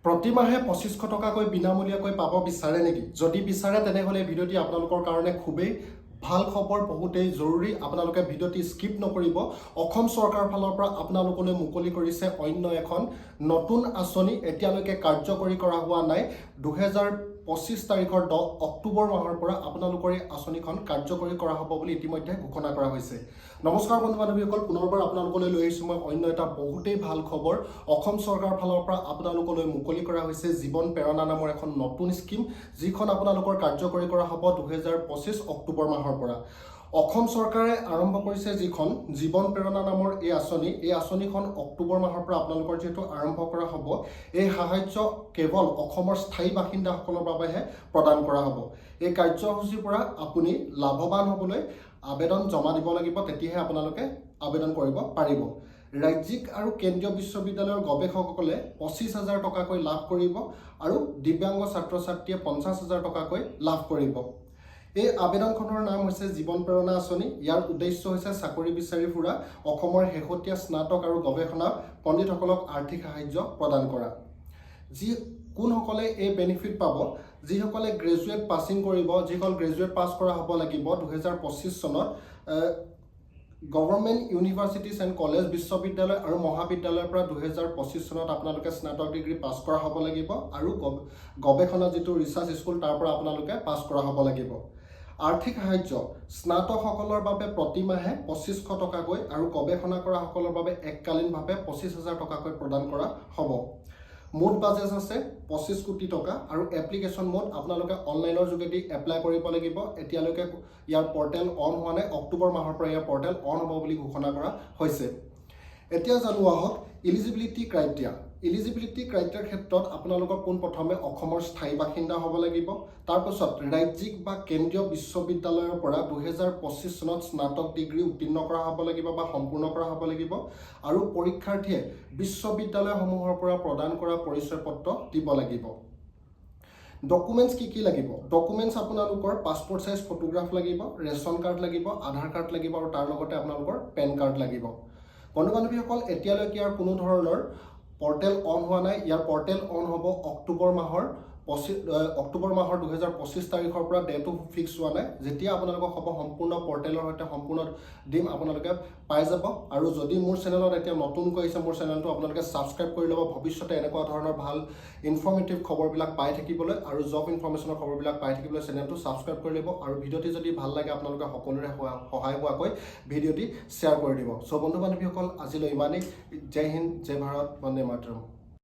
প্ৰতিমাহে 2500 টকাকৈ বিনামূলীয়াকৈ পাব বিচাৰে নেকি? যদি বিচাৰে, তেনেহ'লে এই ভিডিঅ'টি আপোনালোকৰ কাৰণে খুবেই ভাল খবৰ, বহুতেই জৰুৰী। আপোনালোকে ভিডিঅ'টি স্কিপ নকৰিব। অসম চৰকাৰৰ ফালৰ পৰা আপোনালোকলৈ মুকলি কৰিছে অন্য এখন নতুন আঁচনি। এতিয়ালৈকে কাৰ্যকৰী কৰা হোৱা নাই। 2025 তাৰিখৰ 10 অক্টোবৰ মাহৰ পৰা আপোনালোকৰ এই আঁচনিখন কাৰ্যকৰী কৰা হ'ব বুলি ইতিমধ্যে ঘোষণা কৰা হৈছে। নমস্কাৰ বন্ধু বান্ধৱীসকল, পুনৰবাৰ আপোনালোকলৈ লৈ আহিছোঁ মই অন্য এটা বহুতেই ভাল খবৰ। অসম চৰকাৰৰ ফালৰ পৰা আপোনালোকলৈ মুকলি কৰা হৈছে জীৱন প্ৰেৰণা নামৰ এখন নতুন স্কীম, যিখন আপোনালোকৰ কাৰ্যকৰী কৰা হ'ব 2025 অক্টোবৰ মাহৰ পৰা। অসম চৰকাৰে আৰম্ভ কৰিছে যিখন জীৱন প্ৰেৰণা নামৰ এই আঁচনি, এই আঁচনিখন অক্টোবৰ মাহৰ পৰা আপোনালোকৰ যিহেতু আৰম্ভ কৰা হ'ব, এই সাহাৰ্য কেৱল অসমৰ স্থায়ী বাসিন্দাসকলৰ বাবেহে প্ৰদান কৰা হ'ব। এই কাৰ্যসূচীৰ পৰা আপুনি লাভৱান হ'বলৈ আবেদন জমা দিব লাগিব, তেতিয়াহে আপোনালোকে আবেদন কৰিব পাৰিব। ৰাজ্যিক আৰু কেন্দ্ৰীয় বিশ্ববিদ্যালয়ৰ গৱেষকসকলে 25,000 টকাকৈ লাভ কৰিব আৰু দিব্যাংগ ছাত্ৰ ছাত্ৰীয়ে 50,000 টকাকৈ লাভ কৰিব। এই আবেদনখনৰ নাম হৈছে জীৱন প্ৰেৰণা আঁচনি। ইয়াৰ উদ্দেশ্য হৈছে চাকৰি বিচাৰি ফুৰা অসমৰ শেহতীয়া স্নাতক আৰু গৱেষণা পণ্ডিতসকলক আৰ্থিক সাহায্য প্ৰদান কৰা। কোনসকলে এই বেনিফিট পাব? যিসকলে গ্ৰেজুৱেট পাছিং কৰিব, যিসকল গ্ৰেজুৱেট পাছ কৰা হ'ব লাগিব 2025 চনত গভৰ্ণমেণ্ট ইউনিভাৰ্চিটিজ এণ্ড কলেজ, বিশ্ববিদ্যালয় আৰু মহাবিদ্যালয়ৰ পৰা 2025 চনত আপোনালোকে স্নাতক ডিগ্ৰী পাছ কৰা হ'ব লাগিব আৰু গৱেষণা যিটো ৰিচাৰ্চ স্কুল, তাৰ পৰা আপোনালোকে পাছ কৰা হ'ব লাগিব। আৰ্থিক সাহায্য স্নাতকসকলৰ বাবে প্ৰতিমাহে 2500 টকাকৈ আৰু গৱেষণা কৰাসকলৰ বাবে এককালীনভাৱে 25,000 টকাকৈ প্ৰদান কৰা হ'ব। মুঠ বাজেট আছে 25 কোটি টকা আৰু এপ্লিকেশ্যন মোড, আপোনালোকে অনলাইনৰ যোগেদি এপ্লাই কৰিব লাগিব। এতিয়ালৈকে ইয়াৰ পৰ্টেল অন হোৱা নাই। অক্টোবৰ মাহৰ পৰা ইয়াৰ পৰ্টেল অন হ'ব বুলি ঘোষণা কৰা হৈছে। এতিয়া জানো আহক ইলিজিবিলিটি ক্ৰাইটেৰিয়া। ইলিজিবিলিটি ক্ৰাইটেৰিয়াৰ ক্ষেত্ৰত আপোনালোকৰ পোনপ্ৰথমে অসমৰ স্থায়ী বাসিন্দা হ'ব লাগিব। তাৰপাছত ৰাজ্যিক বা কেন্দ্ৰীয় বিশ্ববিদ্যালয়ৰ পৰা 2025 চনত স্নাতক ডিগ্ৰী উত্তীৰ্ণ কৰা হ'ব লাগিব বা সম্পূৰ্ণ কৰা হ'ব লাগিব আৰু পৰীক্ষাৰ্থীয়ে বিশ্ববিদ্যালয়সমূহৰ পৰা প্ৰদান কৰা পৰিচয় পত্ৰ দিব লাগিব। ডকুমেণ্টছ কি কি লাগিব? ডকুমেণ্টছ আপোনালোকৰ পাছপৰ্ট চাইজ ফটোগ্ৰাফ লাগিব, ৰেচন কাৰ্ড লাগিব, আধাৰ কাৰ্ড লাগিব আৰু তাৰ লগতে আপোনালোকৰ পেন কাৰ্ড লাগিব। বন্ধু বান্ধৱীসকল, এতিয়ালৈকে ইয়াৰ কোনো ধৰণৰ পৰ্টেল অন হোৱা নাই। ইয়াৰ পৰ্টেল অন হ'ব অক্টোবৰ মাহৰ 2025 তাৰিখৰ পৰা। ডেটো ফিক্স হোৱা নাই। যেতিয়া আপোনালোকক হ'ব, সম্পূৰ্ণ পৰ্টেলৰ সৈতে সম্পূৰ্ণ দিম, আপোনালোকে পাই যাব। আৰু যদি মোৰ চেনেলত এতিয়া নতুনকৈ আহিছে, মোৰ চেনেলটো আপোনালোকে ছাবস্ক্ৰাইব কৰি ল'ব, ভৱিষ্যতে এনেকুৱা ধৰণৰ ভাল ইনফৰ্মেটিভ খবৰবিলাক পাই থাকিবলৈ আৰু জব ইনফৰ্মেশ্যনৰ খবৰবিলাক পাই থাকিবলৈ চেনেলটো ছাবস্ক্ৰাইব কৰি ল'ব। আৰু ভিডিঅ'টি যদি ভাল লাগে, আপোনালোকে সকলোৰে সহায় হোৱাকৈ ভিডিঅ'টি শ্বেয়াৰ কৰি দিব। চ' বন্ধু বান্ধৱীসকল, আজিলৈ ইমানেই। জয় হিন্দ, জয় ভাৰত, বন্দে মাতৰম।